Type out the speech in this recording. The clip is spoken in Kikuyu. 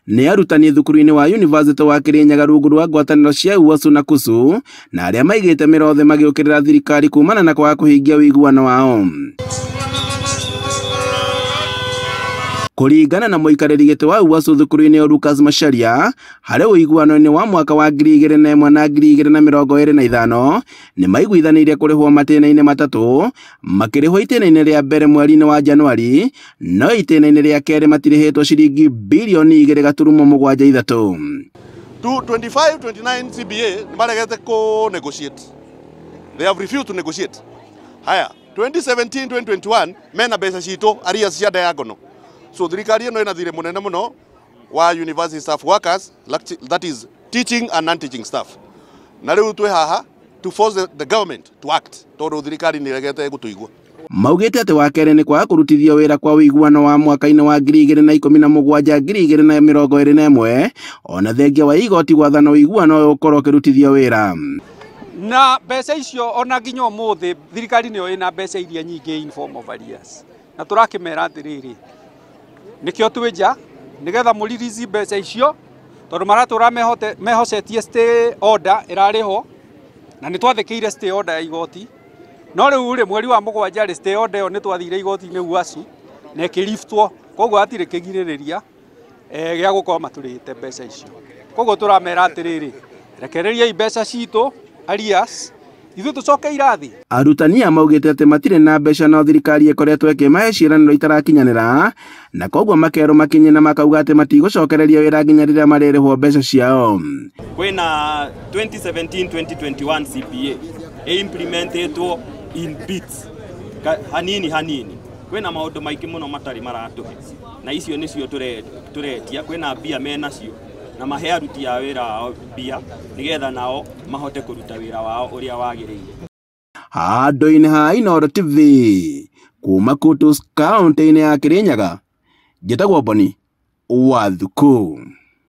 Nĩ arutani thukuru-inĩ wa University wa Kirinyaga rungu rwa ngwatanĩro cia UASU na KUSU, na arĩa maigĩte mĩrothe magĩũkĩrĩra thirikari kumana na kwaga kũhingia ũiguano wao. Kũringana na mũikarĩri gĩtĩ wa UASU thukuru-inĩ Lucas Macharia, harĩ ũiguano-inĩ wa mwaka wa 2001 na 2025 nĩ maiguithanĩirie kũrĩhwo matĩna-inĩ matatũ, makĩrĩhwo itĩna-inĩ rĩa mbere mweri-inĩ wa Januari, no itĩna-inĩ rĩa kerĩ matirĩhĩtwo ciringi bilioni 2.73. 25-29 CBA nĩ maregete kũ negotiate. They have refused to negotiate. Haya, 2017-2021 mena mbeca citũ arrears cia diagonal. So thirikari ĩno ĩna thirĩ mũnene mũno wa university staff workers, that is teaching and non-teaching staff. Na rĩu twĩ haha to force the government to act tondũ thirikari nĩ ĩregete gũtũigua. Maugĩte atĩ wa kerĩ nĩ kwaga kũrutithio wĩra kwa ũiguano wa mwaka-inĩ wa 2017 2021, ona thengia wa igoti gwathana ũiguano ũyũ ũkorwo ũkĩrutithio wĩra. Na mbeca icio ona nginya ũmũthĩ thirikari nĩyo ĩna mbeca iria nyingĩ in form of arrears. Na tũrakĩmera atĩrĩrĩ, nĩkĩo twĩ nja nĩgetha mũririzi mbeca icio tondũ maratũra mehocetie stay order ĩrarĩhwo, na nĩ twathĩkĩire stay order ya igoti. No rĩu rĩ, mweri wa mũgwanja rĩ, stay order ĩyo nĩ twathire igoti-inĩ UASU na ĩkĩliftwo, koguo hatirĩ kĩgirĩrĩria gĩa gũkorwo matũrĩhĩte mbeca icio. Koguo tũramera atĩrĩrĩ, rekereriai mbeca citũ arrears, ithuĩ tũcoke irathi. Arutani aya maugĩte atĩ matirĩ na mbeca no thirikari ĩkoretwo ĩkĩmahe ciĩranĩro itarakinyanĩra, na koguo makerwo makinye na makauga atĩ matigũcokereria wĩra nginya rĩrĩa marĩrĩhwo mbeca ciao. Kwĩna 2017-2021 CBA ĩimplementetwo in bits hanini hanini. Kwĩna maũndũ maingĩ mũno matarĩ maratũhe, na icio nĩcio tũretia. Kwĩna mbia menacio na mahe aruti a wĩra wao mbia nĩgetha nao mahote kũruta wĩra wao ũrĩa wagĩrĩire. Handũ-inĩ ha Inooro TV kuma Kutus kaunti-inĩ ya Kirinyaga, njĩtagwo Boni wa Thuku.